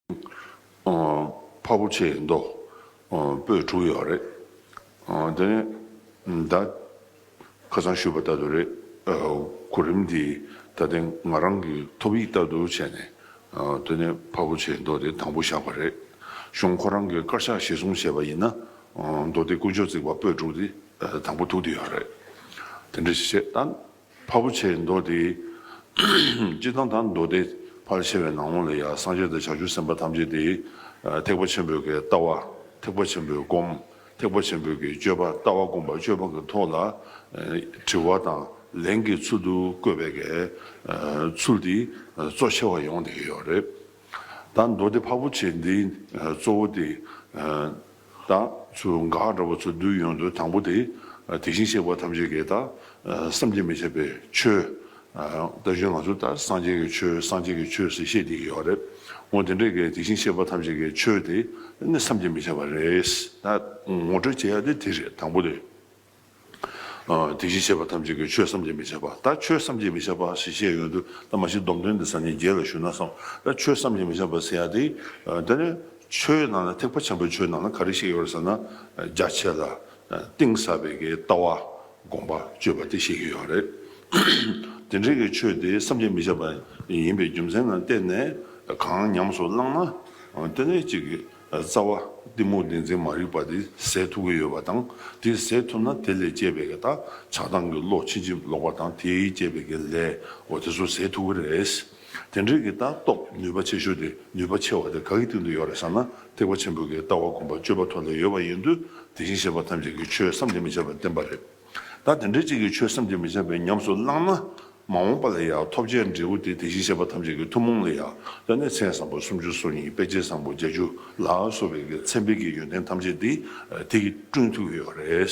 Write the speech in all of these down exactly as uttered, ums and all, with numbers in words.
ཨ། འཕགས་པོ་ཆེའི་མདོ། ཨ། པོད་དྲུག་ཡོད་རེད། ཨ། དེ་ནས་ད་ཁ་སང་ཞུས་པ་ལྟར་དུ་རེད། ཨ། གོ་རིམ་འདི་ད་ལྟ་ང་རང་གི་ཐོབ་ཡིག་ལྟར་དུ་བྱས་ནས། ཨ། དེ་ནས་འཕགས་པོ་ཆེའི་མདོ་དེ་དང་པོ་བཞག་པ་རེད། གཞུང་ཁོ་རང་གི་དཀར་ཆག་གཞིར་བཟུང་བྱས་པ་ཡིན་ན། ཨ། མདོ་སྡེ་དཀོན་མཆོག་བརྩེགས་པ་པོད་དྲུག་དེ། ཨ། དང་པོ་ཐུག་བསྡད་ཡོད་རེད། དེ་འདྲ་ཞིག་བྱས་ད། འཕགས་པོ་ཆེའི་མདོ་དེ། སྤྱིར་བཏང་ད་མདོ་སྡེ་ཕལ་ཆེ་བའི་ནང་ལོགས་ལ་ཡང་སངས་རྒྱས་དང་བྱང་ཆུབ་སེམས་དཔའ་ཐམས་ཅད་དེ། ཨ། ཐེག་པ་ཆེན་པོའི་གི་ལྟ་བ། ཐེག་པ་ཆེན་པོའི་སྒོམ། ཐེག་པ་ཆེན་པོའི་གི་སྤྱོད་པ། ལྟ་བ་སྒོམ་པ་སྤྱོད་པ་གི་ཐོག་ལ། ཨ། དྲི་བ་དང་ལན་གྱི་ཚུལ་དུ་བཀོད་པའི་གི། ཨ། ཚུལ་དེ། ཨ། གཙོ་ཆེ་བ་ཡོང་བསྡད་ཀྱི་ཡོད་རེད། ད་མདོ་སྡེ་འཕགས་པོ་ཆེ་འདི། ཨ། གཙོ་བོ་དེ། ཨ། ད་ཚུར་འགག་འདྲ་པོ་ཚུར་བསྡུས་ཡོང་དུས་དང་པོ་དེ། ཨ། དེ་བཞིན་གཤེགས་པ་ཐམས་ཅད་ཀྱི་ད། ཨ། བསམ་གྱིས་མི་ཁྱབ་པའི་ཆོས། ཨ། ད་གཞན་ང་ཚོ་ད་སངས་རྒྱས་ཀྱི་ཆོས། སངས་རྒྱས་ཀྱི་ཆོས་ཟེར་བཤད་བསྡད་ཀྱི་ཡོད་རེད། འོ་དེ་འདྲའི་གི་དེ་བཞིན་གཤེགས་པ་ཐམས་ཅད་ཀྱི་ཆོས་དེ་ནི་བསམ་གྱིས་མི་ཁྱབ་པ་རེད། ད་ངོ་སྤྲོད་བྱེད་ཡ་དེ་དེ་རེད། དང་པོ་དེ། ཨ། དེ་བཞིན་གཤེགས་པ་ཐམས་ཅད་ཀྱི་ཆོས་བསམ་གྱིས་མི་ཁྱབ་པ། ད་ཆོས་བསམ་གྱིས་མི་ཁྱབ་པ་ཞེས་བཤད་ཡོང་དུས། ད་མ་གཞི་སྡོམ་དོན་འདི་ས་ནས་རྒྱས་ལ་ཞུས་ན་བསམ། ད་ཆོས་བསམ་གྱིས་མི་ཁྱབ་པ་ཟེར་ཡ་དེ། ཨ། དེ་ནི་ཆོས་ནང་ལ། ཐེག་པ་ཆེན་པོའི་ཆོས་ནང་ལ་ག་རེ་བཤད་ཡོད་རེད་ཟེར་ན། རྒྱ་ཆེ་ལ་གཏིང་ཟབ་པའི་གི་ལྟ་བ། སྒོམ་པ། སྤྱོད་པ་དེ་བཤད་ཀྱི་ཡོད་རེད། དེ་འདྲའི་གི་ཆོས་དེ་བསམ་གྱིས་མི་ཁྱབ་པ་ཡིན་པའི་རྒྱུ་མཚན་ལ་བརྟེན་ནས། གང་ཉམས་སུ་བླངས་ན། ཨ། དེ་ནས་ཅིག་གི། ཨ། རྩ་བ་གཏི་མུག་བདེན་འཛིན་མ་རིག་པ་དེ་ཟད་ཐུབ་ཀྱི་ཡོད་པ་དང་། དེ་ཟད་ཐུབ་ན་དེ་ལས་སྐྱེས་པའི་གི་ད་ཆགས་སྡང་གི་བློ་ཕྱིན་ཅི་ལོག་པ་དང་། དེས་སྐྱེས་པའི་གི་ལས། འོ་དེ་ཚོ་ཟད་ཐུབ་ཀྱི་རེད། དེ་འདྲའི་གི་ད་སྟོབས་ནུས་པ་ཆེ་ཤོས་དེ། ནུས་པ་ཆེ་བ་དེ་ག་གི་སྟེང་དུ་ཡོད་རེད་ཟེར་ན། ཐེག་པ་ཆེན་པོའི་གི་ལྟ་བ་སྒོམ་པ་སྤྱོད་པ་ཐོག་ལ་ཡོད་པ་ཡིན་དུས། དེ་བཞིན་གཤེགས་པ་ཐམས་ཅད་ཀྱི་ཆོས་བསམ་གྱིས་མི་ཁྱབ་པ་བསྟན་པ་རེད། ད་དེ་འདྲའི་ཅིག་གི་ཆོས་བསམ་གྱིས་མི་ཁྱབ་པའི་ཉམས་སུ་བླངས་ན། མ་འོངས་པ་ལ་ཡང་ཐོབ་བྱའི་འབྲས་བུ་དེ་དེ་བཞིན་གཤེགས་པ་ཐམས་ཅད་ཀྱི་ཐུན་མོང་ལ་ཡང་། ད་ནི་མཚན་བཟང་པོ་སུམ་ཅུ་སོ་གཉིས། དཔེ་བྱད་བཟང་པོ་བརྒྱད་ཅུ་ལ་སོགས་པའི་གི་མཚན་དཔེ་གི་ཡོན་ཏན་ཐམས་ཅད་དེ། ཨ། དེ་གིས་བསྐྲུན་ཐུབ་ཀྱི་ཡོད་རེད།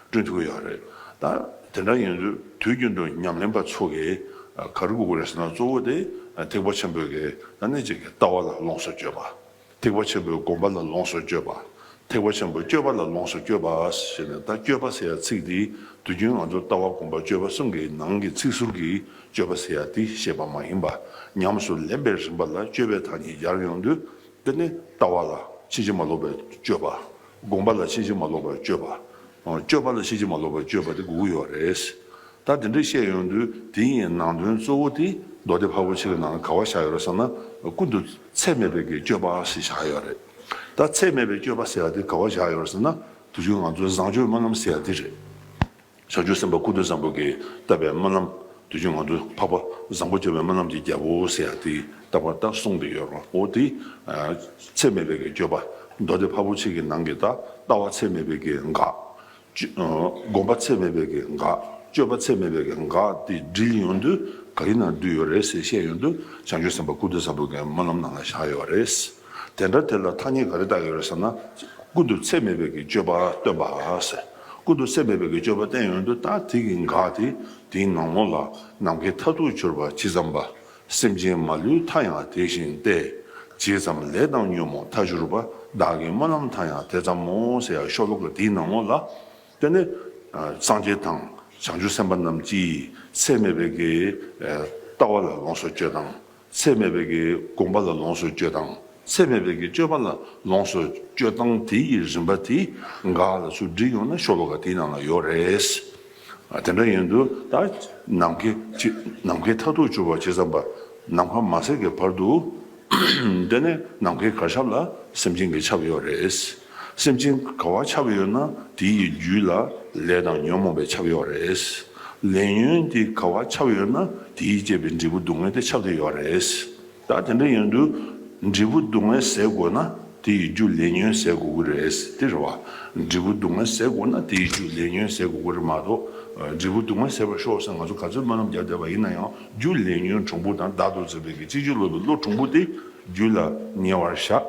བསྐྲུན་ཐུབ་ཀྱི་ཡོད་རེད། ད་དེ་འདྲ་ཡིན་དུས་དུས་རྒྱུན་དུ་ཉམས་ལེན་པ་ཚོ་གིས། ཨ། ག་རེ་དགོས་ཀྱི་རེད་ཟེར་ན། གཙོ་བོ་དེ། ཨ། ཐེག་པ་ཆེན་པོའི་གི་ད་ནི་ཅིག་གི་ལྟ་བ་ལ་ལོངས་སུ་སྤྱོད་པ། ཐེག་པ་ཆེན་པོའི་སྒོམ་པ་ལ་ལོངས་སུ་སྤྱོད་པ། ཐེག་པ་ཆེན་པོའི་སྤྱོད་པ་ལ་ལོངས་སུ་སྤྱོད་པ་ཟེར་ནས། ད་སྤྱོད་པ་ཟེར་ཡ་ཚིག་འདི་དུས་རྒྱུན་ང་ཚོ་ལྟ་བ་སྒོམ་པ་སྤྱོད་པ་གསུམ་གྱི་ནང་གི་ཚིག་ཟུར་གྱི་སྤྱོད་པ་ཟེར་ཡ་དེ་བཤད་པ་མ་ཡིན་པ། ཉམས་སུ་ལེན་པའི་རིམ་པ་ལ་སྤྱོད་པའི་ཐ་སྙད་སྦྱར་ཡོང་དུས། དེ་ནི་ལྟ་བ་ལ་ཕྱིན་ཅི་མ་ལོག་པའི་སྤྱོད་པ། སྒོམ་པ་ལ་ཕྱིན་ཅི་མ་ལོག་པའི་སྤྱོད་པ། སྤྱོད་པ་ལ་ཕྱིན་ཅི་མ་ལོག་པའི་སྤྱོད་པ་དེ་དགོས་ཀྱི་ཡོད་རེད། ད་དེ་འདྲ་བཤད་ཡོང་དུས། དེ་ཡི་ནང་དོན་གཙོ་བོ་དེ་མདོ་སྡེ་འཕགས་པོ་ཆེ་གི་ནང་ལ་ག་པར་བཞག་ཡོད་རེད་ཟེར་ན། ཀུན་ཏུ་ཚད་མེད་པའི་གི་སྤྱོད་པ་ཞེས་བཞག་ཡོད་རེད། ད་ཚད་མེད་པའི་སྤྱོད་པ་ཟེར་ཡ་དེ་ག་པར་བཞག་ཡོད་རེད་ཟེར་ན། དུས་རྒྱུན་ང་ཚོའི་བཟང་སྤྱོད་སྨོན་ལམ་ཟེར་ཡ་དེ་རེད། བྱང་ཆུབ་སེམས་དཔའ་ཀུན་ཏུ་བཟང་པོ་གིས་བཏབ་པའི་སྨོན་ལམ། དུས་རྒྱུན་ང་ཚོ་འཕགས་པ་བཟང་པོ་སྤྱོད་པའི་སྨོན་ལམ་གྱི་རྒྱལ་པོ་ཟེར་ཡ་དེ་ལྟ་བུ་ད་གསུངས་ཏེ་ཡོད་རེད། འོ་དེ། ཨ། ཚད་མེད་པའི་གི་སྤྱོད་པ། མདོ་སྡེ་འཕགས་པོ་ཆེ་གི་ནང་གི་ད་ལྟ་བ་ཚད་མེད་པའི་གི་འགག་སྤྱོད། ཨ། སྒོམ་པ་ཚད་མེད་པའི་གི་འགག་སྤྱོད་པ་ཚད་མེད་པའི་གི་འགག་དེ་དྲིལ་ཡོང་དུས་ག་གི་ནང་འདུས་ཡོད་རེད་ཟེར་བཤད་ཡོང་དུས། བྱང་ཆུབ་སེམས་དཔའ་ཀུན་ཏུ་བཟང་པོ་གི་སྨོན་ལམ་ནང་ལ་བཞག་ཡོད་རེད། དེ་འདྲ་དེ་ལ་ཐ་སྙད་ག་རེ་བཏགས་ཡོད་རེད་ཟེར་ན། ཀུན་ཏུ་ཚད་མེད་པའི་གི་སྤྱོད་པ་སྟོན་པ་ཟེར། ཀུན་ཏུ་ཚད་མེད་པའི་གི་སྤྱོད་པ་བསྟན་ཡོང་དུས། ད་དེ་གི་འགག་དེ། དེའི་ནང་ལོགས་ལ། ནམ་མཁའི་མཐར་ཐུག་གྱུར་པ་ཇི་ཙམ་པ། སེམས་ཅན་མ་ལུས་མཐའ་ཡང་དེ་བཞིན་ཏེ། ཇི་ཙམ་ལས་དང་ཉོན་མོངས་མཐའ་གྱུར་པ། བདག་གི་སྨོན་ལམ་མཐའ་ཡང་དེ་ཙམ་མོ་ཟེར་ཡ་ཤོ་ལོ་ཀ་དེའི་ནང་ལོགས་ལ། དེ་ནི། ཨ། སངས་རྒྱས་དང་བྱང་ཆུབ་སེམས་དཔའ་རྣམས་ཀྱིས་ཚད་མེད་པའི་གི། ཨ། ལྟ་བ་ལ་ལོངས་སུ་སྤྱོད་སྟངས། ཚད་མེད་པའི་གི་སྒོམ་པ་ལ་ལོངས་སུ་སྤྱོད་སྟངས། ཚད་མེད་པའི་གི་སྤྱོད་པ་ལ་ལོངས་སུ་སྤྱོད་སྟངས་དེ་ཡི་རིམ་པ་དེ་འགག་ལ་ཚུར་དྲིལ་ཡོང་ན་ཤོ་ལོ་ཀ་དེའི་ནང་ལ་ཡོད་རེད། ཨ། དེ་འདྲ་ཡིན་དུས་ད་ནམ་མཁའི་ཅི། ནམ་མཁའི་མཐར་ཐུག་གྱུར་པ་ཇི་ཙམ་པ། ནམ་མཁའ་མ་ཟད་ཀྱི་བར་དུ། དེ་ནས་ནམ་མཁའི་གར་ཁྱབ་ལ་སེམས་ཅན་གྱིས་ཁྱབ་ཡོད་རེད། སེམས་ཅན་ག་པར་ཁྱབ་ཡོད་ན་དེ་ཡི་རྒྱུད་ལ་ལས་དང་ཉོན་མོངས་པས་ཁྱབ་ཡོད་རེད། ལས་ཉོན་དེ་ག་པར་ཁྱབ་ཡོད་ན་དེ་ཡི་སྐྱེད་པའི་འབྲས་བུ་སྡུག་བསྔལ་དེ་ཁྱབ་བསྡད་ཡོད་རེད། ད་དེ་འདྲ་ཡིན་དུས་འབྲས་བུ་སྡུག་བསྔལ་ཟད་དགོས་ན་དེ་ཡི་རྒྱུ་ལས་ཉོན་ཟད་དགོས་ཀྱི་རེད། དེ་རེད་བ། འབྲས་བུ་སྡུག་བསྔལ་ཟད་དགོས་ན་དེ་ཡི་རྒྱུ་ལས་ཉོན་ཟད་དགོས་ཀྱི་རེད་མ་གཏོགས། འབྲས་བུ་སྡུག་བསྔལ་ཟད་པར་ཤོག་ཟེར་ང་ཚོ་ག་ཚོད་སྨོན་ལམ་རྒྱབ་བསྡད་པ་ཡིན་ན་ཡང་། རྒྱུ་ལས་ཉོན་གྲུང་པོ་དང་བདག་ཏུ་འཛིན་པའི་གི་ཅི་བཅུ་ལོག་པའི་བློ་གྲུང་པོ་དེ་རྒྱུད་ལ་ཉེ་བར་བཞག་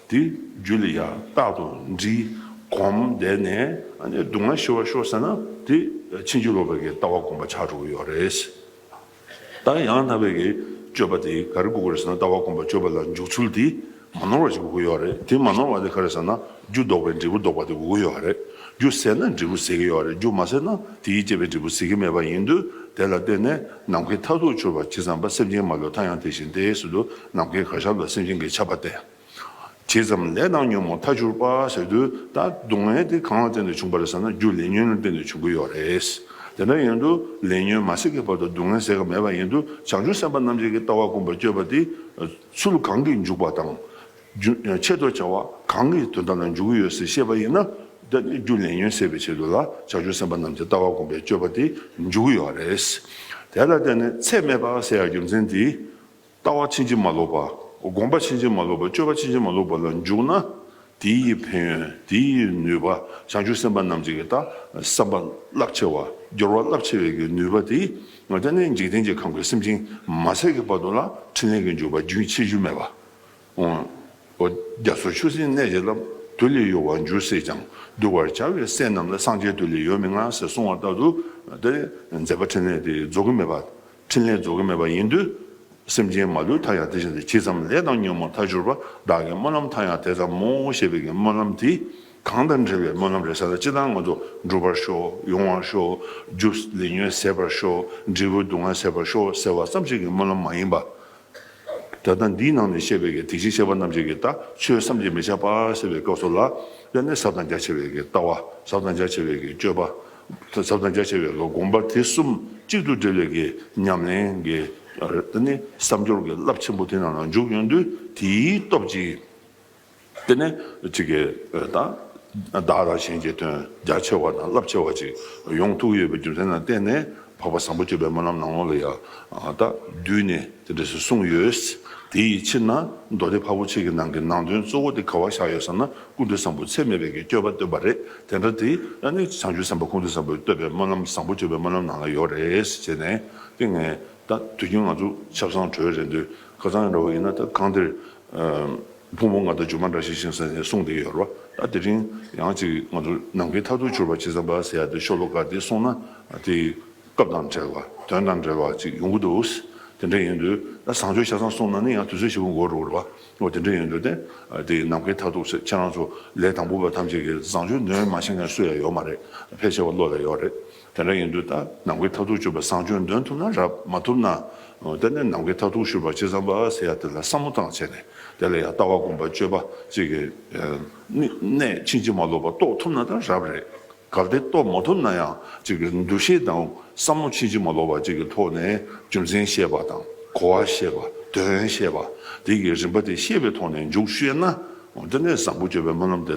དེ་རྒྱུད་ལ་ཡང་རྟག་ཏུ་འདྲིས་གོམས་བསྡད་ནས། ཨ་ནི་སྡུག་བསྔལ་ཞི་བར་ཤོག་ཟེར་ན་དེ་ཕྱིན་ཅི་ལོག་པའི་གི་ལྟ་བ་སྒོམ་པ་ཆགས་འགྲོ་གི་ཡོད་རེད། ད་ཡང་དག་པའི་གི་སྤྱོད་པ་དེ་ག་རེ་དགོས་ཀྱི་རེད་ཟེར་ན། ལྟ་བ་སྒོམ་པ་སྤྱོད་པ་ལ་འཇུག་ཚུལ་དེ་ མ་ནོར་བ་ཞིག་དགོས་ཀྱི་ཡོད་རེད། དེ་མ་ནོར་བ་དེ་ག་རེ་ཟེར་ན། རྒྱུ་ལྡོག་པའི་འབྲས་བུ་ལྡོག་པ་དེ་དགོས་ཀྱི་ཡོད་རེད། རྒྱུ་ཟད་ན་འབྲས་བུ་ཟད་ཀྱི་ཡོད་རེད། རྒྱུ་མ་ཟད་ན་དེས་བསྐྱེད་པའི་འབྲས་བུ་ཟད་ཀྱི་མེད་པ་ཡིན་དུས། དེ་ལ་བརྟེན་ནས་ནམ་མཁའི་མཐར་ཐུག་གྱུར་པ་ཇི་ཙམ་པ། སེམས་ཅན་མ་ལུས་མཐའ་ཡང་དེ་བཞིན་ཏེ་ཟེར་དུས། ནམ་མཁའི་གར་ཁྱབ་ལ་སེམས་ཅན་གྱི་ཁྱབ་པ་སྟེ། ཇི་ཙམ་ལས་དང་ཉོན་མོངས་མཐར་གྱུར་པ་ཟེར་དུས། ད་སྡུག་བསྔལ་དེ་གང་ལ་བརྟེན་ནས་བྱུང་བ་རེད་ཟེར་ན། རྒྱུ་ལས་ཉོན་ལ་བརྟེན་ནས་བྱུང་གི་ཡོད་རེད། དེ་འདྲ་ཡིན་དུས་ལས་ཉོན་མ་ཟད་ཀྱི་བར་དུ་སྡུག་བསྔལ་ཟད་ཀྱི་མེད་པ་ཡིན་དུས། བྱང་ཆུབ་སེམས་དཔའ་རྣམས་ཀྱི་ལྟ་བ་སྒོམ་པར་སྤྱོད་པ་དེ། ཚུལ་གང་གིས་འཇུག་པ་དང་། རྒྱུ་ཆེད་དུ་བྱ་བ་གང་གིས་དོན་དམ་ལ་འཇུག་གི་ཡོད་ཟེར་ཤེས་པ་ཡིན་ན། ད་རྒྱུ་ལས་ཉོན་ཟད་པའི་ཆེད་དུ་ལ་བྱང་ཆུབ་སེམས་དཔའ་རྣམས་ཀྱི་ལྟ་བ་སྒོམ་པའི་སྤྱོད་པ་དེ་འཇུག་གི་ཡོད་རེད། དེ་ལ་བརྟེན་ནས་ཚད་མེད་པ་ཟེར་ཡ་རྒྱུ་མཚན་དེ། ལྟ་བ་ཕྱིན་ཅི་མ་ལོག་པ། སྒོམ་པ་ཕྱིན་ཅི་མ་ལོག་པ། སྤྱོད་པ་ཕྱིན་ཅི་མ་ལོག་པ་ལ་འཇུག་ན། དེའི་ཕན་ཡོན། དེའི་ནུས་པ། བྱང་ཆུབ་སེམས་དཔའ་རྣམས་ཀྱི་ད་བསམ་པ་རླབས་ཆེ་བ། སྦྱོར་བ་རླབས་ཆེ་བའི་གི་ནུས་པ་དེ། ང་ཚོ་ནི་འཇིག་རྟེན་གྱི་ཁམས་ཀྱི་སེམས་ཅན་མ་ཟད་ཀྱི་བར་དུ་ལ་འཕྲིན་ལས་ཀྱི་འཇུག་པ་རྒྱུན་ཆད་རྒྱུ་མེད་པ། འོ། རྒྱ་མཚོ་ཆུ་སྲིན་གནས་ཀྱི་རླབས། དུས་ལས་ཡོལ་བར་འགྱུར་སྲིད་ཀྱང་། བསྡུ་བར་བྱ་བའི་སྲས་རྣམས་ལ། སངས་རྒྱས་དུས་ལས་ཡོལ་མི་མངའ་ཟེར་གསུངས་པ་ལྟར་དུ། དེ་མཛད་པ་འཕྲིན་ལས་དེ་རྫོགས་ཀྱི་མེད་པ། འཕྲིན་ལས་རྫོགས་ཀྱི་མེད་པ་ཡིན་དུས། སེམས་ཅན་མ་ལུས་མཐའ་ཡང་དེ་བཞིན་ཏེ། ཇི་ཙམ་ལས་དང་ཉོན་མོངས་མཐར་གྱུར་པ། བདག་གི་སྨོན་ལམ་མཐའ་ཡང་དེ་ཙམ་མོ་ཞེས་པའི་གི་སྨོན་ལམ་དེ་གང་དང་འབྲེལ་བའི་སྨོན་ལམ་རེད་ཟེར་ན། སྤྱིར་བཏང་ང་ཚོ་འགྲུབ་པར་ཤོག། ཡོང་བར་ཤོག། རྒྱུ་ལས་ཉོན་ཟད་པར་ཤོག། འབྲས་བུ་སྡུག་བསྔལ་ཟད་པར་ཤོག་ཟེར་བ་ཙམ་ཞིག་གི་སྨོན་ལམ་མ་ཡིན་པ། ད་ལྟ་འདིའི་ནང་ནས་བཤད་པའི་གི་ཐེག་ཆེན་སྐྱེས་པ་རྣམས་ཀྱི་གི་ད་ཆོས་བསམ་གྱིས་མི་ཁྱབ་པ་ཟེར་བའི་སྐབས་སུ་ལ། དེ་ནས་ཟབ་དང་རྒྱ་ཆེ་བའི་གི་ལྟ་བ། ཟབ་དང་རྒྱ་ཆེ་བའི་གི་སྤྱོད་པ། ཟབ་དང་རྒྱ་ཆེ་བའི་གི་སྒོམ་པ། དེ་གསུམ་གཅིག་ཏུ་འབྲེལ་བའི་གི་ཉམས་ལེན་གྱི། དེ་ནི་བསམ་སྦྱོར་གྱི་རླབས་ཆེན་པོ་དེ་ནང་ལ་འཇུག་ཡོང་དུས། དེའི་སྟོབས་ཀྱིས། དེ་ནས་གཅིག་གི་ད་བདག་དང་གཞན་གྱི་དོན་རྒྱ་ཆེ་བ་དང་རླབས་ཆེ་བ་ཅིག་ཡོང་ཐུབ་ཡོད་པའི་རྒྱུ་མཚན་ལ་བརྟེན་ནས། འཕགས་པ་བཟང་པོ་སྤྱོད་པའི་སྨོན་ལམ་ནང་ལོགས་ལ་ཡང་ད་བསྡུས་ནས་དེ་འདྲ་ཞིག་གསུངས་ཡོད། དེ་ཡི་ཕྱིར་ན་མདོ་སྡེ་འཕགས་པོ་ཆེ་གི་ནང་གི་ནང་དོན་གཙོ་བོ་དེ་ག་པར་བཞག་ཡོད་ཟེར་ན། ཀུན་ཏུ་བཟང་པོ་ཚད་མེད་པའི་གི་སྤྱོད་པ་བསྟོད་པ་རེད། དེ་འདྲ་དེ་ཨ་ནི་བྱང་ཆུབ་སེམས་དཔའ་ཀུན་ཏུ་བཟང་པོས་བསྟོད་པའི་སྨོན་ལམ། བཟང་པོ་སྤྱོད་པའི་སྨོན་ལམ་ནང་ལ་ཡོད་རེད་ཟེར་ནས། དེ་ངས་ད་དུས་རྒྱུན་ང་ཚོ་ཆབ་གསང་གྲོལ་རན་དུས། ཁ་སང་འདྲ་བོ་ཡིན་ན། ད་གང་དེར་ཕུང་པོ་ལྔ་དང་སྒྱུ་མ་བཀྲ་ཤིས་ཤིང་ཟེར་ནས་གསུངས་བསྡད་ཡོད་རེད་བ། ད་དེ་རིང་ཡང་ཅིག་ང་ཚོ་ནམ་མཁའི་མཐར་ཐུག་གྱུར་པ་ཇི་ཙམ་པ་ཟེར་ཡ་དེ་ཤོ་ལོ་ཀ་དེ་གསུངས་ན། དེ་སྐབས་དང་འབྲེལ་བ། དོན་དང་འབྲེལ་བ་ཅིག་ཡོང་གི་འདུག། དེ་འདྲ་ཡིན་དུས་ད་བཟང་སྤྱོད་ཆ་ཚང་གསུངས་ན་ནི་ཡང་དུས་ཚོད་ཞེ་པོ་འགོར་འགྲོ་གི་རེད་བ། འོ། དེ་འདྲ་ཡིན་དུས་དེ། དེ་ནམ་མཁའི་མཐར་ཐུག་ཟེར། ཁྱེད་རང་ཚོ་ལས་དང་པོ་པ་ཐམས་ཅད་ཀྱིས་བཟང་སྤྱོད་འདོན་མ་ཤེས་མཁན་སུ་ཡང་ཡོད་མ་རེད། ཕལ་ཆེ་བ་བློ་ལ་ཡོད་རེད། དེ་འདྲ་ཡིན་དུས་ད་ནམ་མཁའི་མཐར་ཐུག་གྱུར་པ་བཟང་སྤྱོད་འདོན་ཐུབ་ན་རབ། མ་ཐུབ་ན། དེ་ནས་ནམ་མཁའི་མཐར་ཐུག་གྱུར་པ་ཇི་ཙམ་པ་ཟེར་ཡ་དེ་ལ་བསམ་བློ་བཏང་བྱས་ནས། དེ་ལ་ཡང་ལྟ་བ་སྒོམ་པ་སྤྱོད་པ་ཅིག་གི་གནད་ཕྱིན་ཅི་མ་ལོག་པ་རྟོགས་ཐུབ་ན་ད་རབ་རེད། གལ་ཏེ་རྟོགས་མ་ཐུབ་ན་ཡང་ཅིག་གི་འདུ་ཤེས་དང་བསམ་བློ་ཕྱིན་ཅི་མ་ལོག་པ་ཅིག་གི་ཐོག་ནས་རྒྱུ་མཚན་ཤེས་པ་དང་གོ་བ་ཤེས་པ། དོན་ཤེས་པ། དེ་གི་རིམ་པ་དེ་ཤེས་པའི་ཐོག་ནས་འཇུག་ཤེས་ན། དེ་ནས་བཟང་པོ་སྤྱོད་པའི་སྨོན་ལམ་དེ་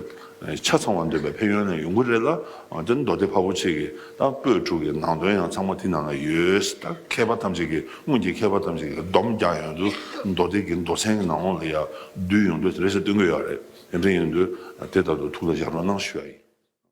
ཆ་ཚང་བ་འདོན་པའི་ཕན་ཡོན་ལ་ཡོང་གི་རེད་ལ། དེ་ནི་མདོ་སྡེ་འཕགས་པོ་ཆེ་གི་ད་པོད་དྲུག་གི་ནང་དོན་ཡང་ཚང་མ་དེ་ནང་ལ་ཡོད། ད་མཁས་པ་ཐམས་ཅད་ཀྱིས། སྔོན་གྱི་མཁས་པ་ཐམས་ཅད་ཀྱིས་སྡོམ་རྒྱག་ཡོང་དུས། མདོ་སྡེ་གི་མདོ་ཚན་གྱི་ནང་ལོགས་ལ་ཡང་བསྡུས་ཡོང་དུས་དེ་རེད་ཟེར་སྟོན་གྱི་ཡོད་རེད། དེ་འདྲ་ཡིན་དུས་དེ་ལྟར་དུ་ཐུགས་ལ་བཞག་རོགས་གནང་ཞུ་ཡ་ཡིན།